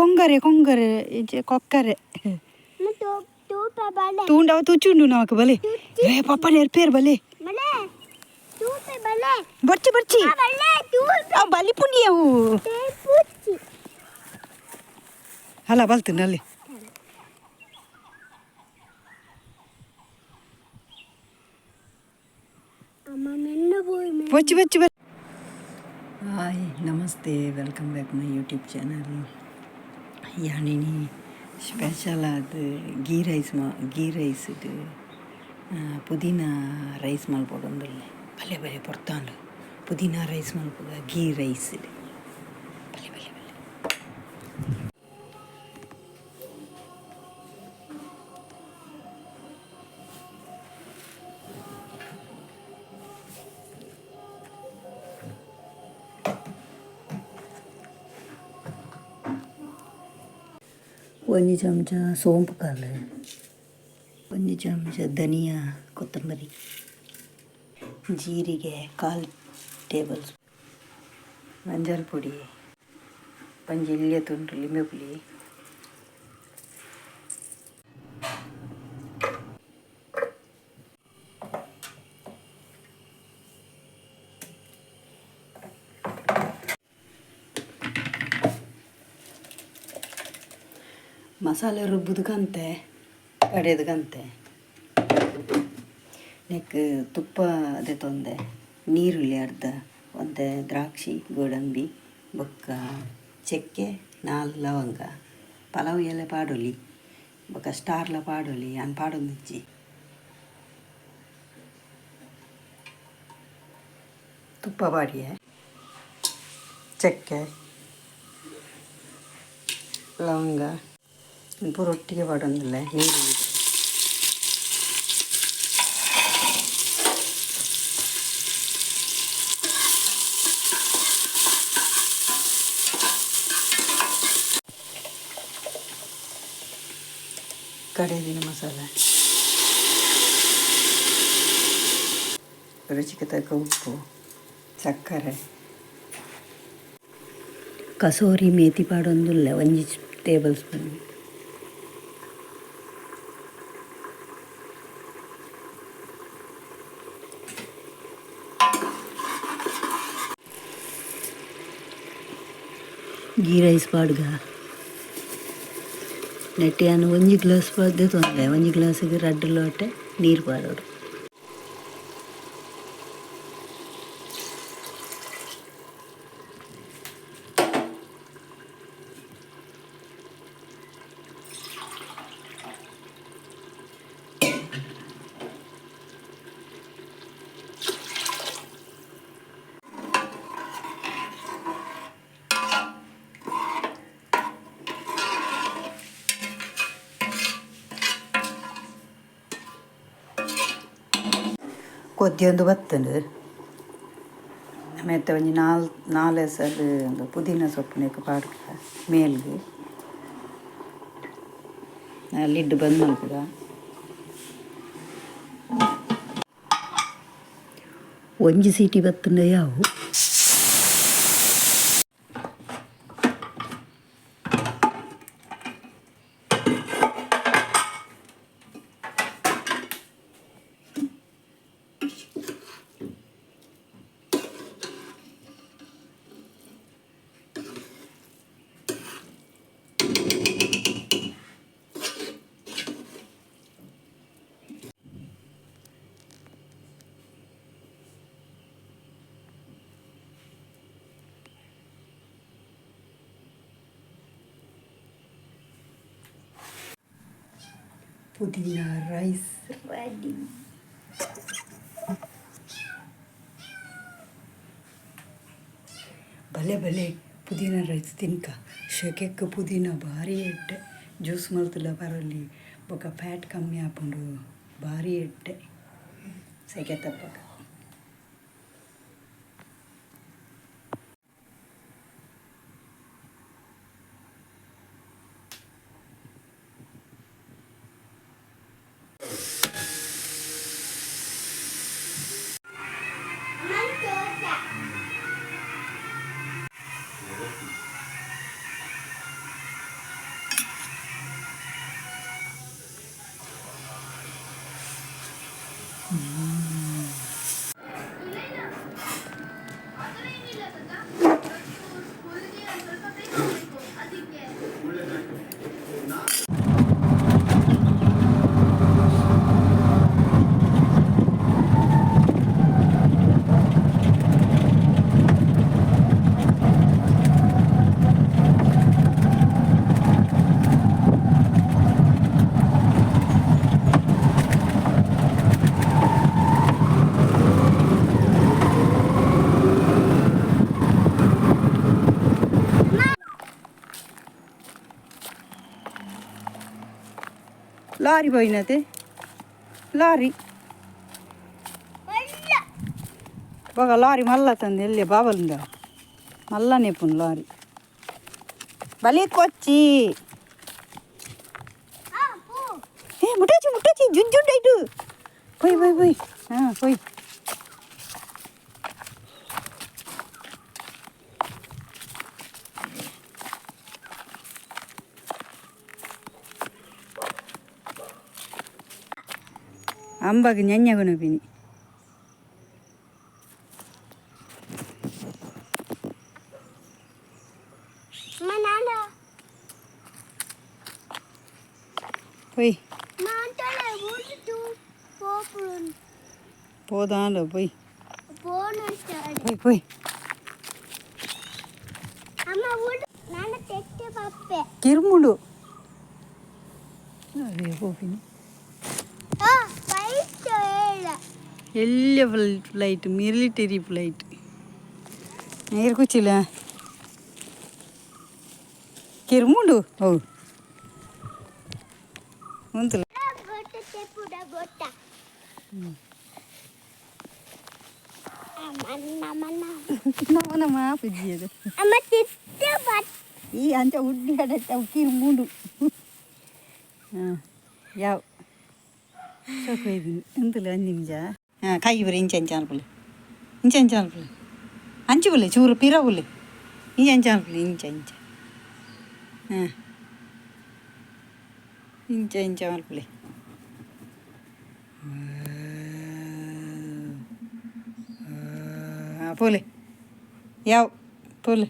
ಕೊಂಗರೆ ಕೊಂಗರೆ ಇಂಚೆ ಕೊಕ್ಕರೆ. ತೂಂಡ ಅವ ತುಚ್ಚುಂಡು ನಮಕ್ ಬಲೆ. ಏ ಪಪ್ಪ ನೆರ್ಪೇರು ಬಲೆ. ಬರ್ಚಿ ಬರ್ಚಿ ಬಲಿ ಪುಣ್ಯ ಅವು. ಅಲ್ಲ ಬಲ್ತೀನಿ ಅಲ್ಲಿ. ಬಚ್ಚಿ ಬಚ್ಚಿ. Hi, namaste, welcome back my YouTube channel. ಯಾನಿನಿ special ಆದ್ ಗೀ ರೈಸ್ ಮಾ ಗೀ ರೈಸ್ ಪುದೀನ ರೈಸ್ ಮಲ್ಪೊಡೊಂದುಲ್ಲೆ. ಬಲೆ ಬಲೆ ಪೊರ್ತಾಂಡು. ಪುದೀನ ರೈಸ್ ಮಲ್ಪುಗ ಗೀ ರೈಸ್. ಬಲೆ ಬಲೆ ಬಲೆ. ಒಂಜಿ ಚಮಚ ಸೋಂಪು ಕಾಲು, ಒಂಜಿ ಚಮಚ ಧನಿಯಾ ಕೊತ್ತಂಬರಿ, ಜೀರಿಗೆ ಕಾಲು ಟೇಬಲ್ ಸ್ಪೂನ್, ಮಂಜಲ್ ಪೊಡಿ, ಒಂಜಿ ಎಲ್ಯ ತುಂಡು ಲಿಂಬೆ ಪುಳಿ. ಮಸಾಲೆ ರುಬ್ಬುದು ಕಂತೆ, ಕಡೆದು ಕಂತೆ. ನೆಕ್ ತುಪ್ಪ ದೆತೊಂದೆ, ನೀರುಳ್ಳಿ ಅರ್ಧ, ಒಂತೆ ದ್ರಾಕ್ಷಿ, ಗೋಡಂಬಿ, ಬೊಕ್ಕ ಚಕ್ಕೆ, ನಾಲ್ ಲವಂಗ. ಪಲಾವು ಎಲೆ ಪಾಡೊಲಿ, ಬೊಕ್ಕ ಸ್ಟಾರ್ಲ ಪಾಡೊಲಿ. ಯಾನ್ ಪಾಡೊಂದಿಜ್ಜಿ. ತುಪ್ಪ ಪಾಡಿಯೆ. ಚಕ್ಕೆ, ಲವಂಗ ಪೂರ ಒಟ್ಟಿಗೆ ಪಾಡೊಂದುಲ್ಲೆ. ನೀರುಳ್ಳಿ, ಕಡೆದಿನ ಮಸಾಲೆ, ರುಚಿಗೆ ತಕ್ಕ ಉಪ್ಪು, ಸಕ್ಕರೆ, ಕಸೂರಿ ಮೇಥಿ ಪಾಡೊಂದುಲ್ಲೆ, ಒಂಜಿ ಟೇಬಲ್ ಸ್ಪೂನ್. ಗೀ ರೈಸ್ ಪಾಡ್ಗ. ನೆಟ್ಟ್ ಯಾನ್ ಒಂಜಿ ಗ್ಲಾಸ್ ದೆತೊಂದೆ. ಒಂಜಿ ಗ್ಲಾಸ್ಗ್ ರಡ್ಡ್ ಲೋಟೆ ನೀರು ಪಾಡೊಡು. ಕೊದ್ಯೊಂದು ಬತ್ತುಂಡು. ಮೆತ್ತೆ ಒಂಜಿ ನಾಲ್ ನಾಲ್ ಎಸಲ್ ಉಂದು ಪುದೀನ ಸೊಪ್ಪು ನೆಕ್ಕ್ ಪಾಡ್ಕ ಮೇಲ್ಗ್. ಲಿಡ್ ಬಂದ್ ಮಲ್ಪುಗ. ಒಂಜಿ ಸೀಟಿ ಬತ್ತುಂಡ ಯಾವು. ಪುದೀನ ರೈಸ್ ರೆಡಿ. ಬಲೆ ಬಲೆ, ಪುದೀನ ರೈಸ್ ತಿನ್ಕ. ಶೆಕೆಕ್ ಪುದೀನ ಭಾರಿ ಎಡ್ಡೆ. ಜ್ಯೂಸ್ ಮಲ್ತುಂಡ ಪರೊಲಿ. ಬೊಕ ಫ್ಯಾಟ್ ಕಮ್ಮಿ ಆಪುಂಡು. ಭಾರಿ ಎಡ್ಡೆ ಸೆಕೆ ತಪ್ಪಗ. ಲಾರಿ ಪೋಯಿನತೆ ಲಾರಿ ಬೊಕ ಲಾರಿ ಮಲ್ಲ ತಂದು ಎಲ್ಲಿ ಬಾಬಲಿಂದ ಮಲ್ಲನೆ ಪುನ್ ಲಾರಿ ಬಲಿ ಕೊಚ್ಚಿ ಏ ಮುಟ್ಟಾಚಿ ಮುಟ್ಟಾಚಿ ಜುಂಜುಂಡೈಟು ಪೊಯ್ ಪೊಯ್ ಪೊಯ್ ಹಾಂ ಪೊಯ್ ಅಂಬಗ್ ನೆನ್ನೆ ಪೊಯ್ ಪೋದಾಂಡ ಪೊಯ್ ಪೊಯ್ ಪೊಯ್ ಕಿರ್ಮುಂಡು ಅದೇ ಪೋಪಿನಿ ಎಲ್ಲಿಯ ಫ್ಲೈಟ್ ಮಿಲಿಟರಿ ಫ್ಲೈಟ್ ನೀರು ಕುಚ್ಚಿಲ್ಲ ಕಿರ್ಮುಂಡು ಹೌದು ಉಂತಲ್ಲ ನಮನ ಪುಜ್ಜಿಯದು ಈ ಅಂಚ ಉಡ್ಡಿ ಅಡಚ ಕಿರ್ಮುಂಡು ಹಾಂ ಯಾವ ಸೊಕು ಎಂತಲ್ಲ ಒಂದು ನಿಮಿಷ ಹಾಂ ಕೈ ಬರಿ ಇಂಚ ಇಂಚ ಅನ್ಪುಲೆ ಇಂಚ ಇಂಚ ಅನ್ಪುಲೆ ಅಂಚು ಬುಲೆ ಚೂರು ಪಿರ ಬುಲೆ ಇಂಚ ಇಂಚ ಅನ್ಪುಲೆ ಇಂಚ ಇಂಚ ಹಾಂ ಇಂಚ ಇಂಚ ಅನ್ಪುಲೆ ಹಾಂ ಪೋಲೆ ಯಾವ ಪೋಲೆ.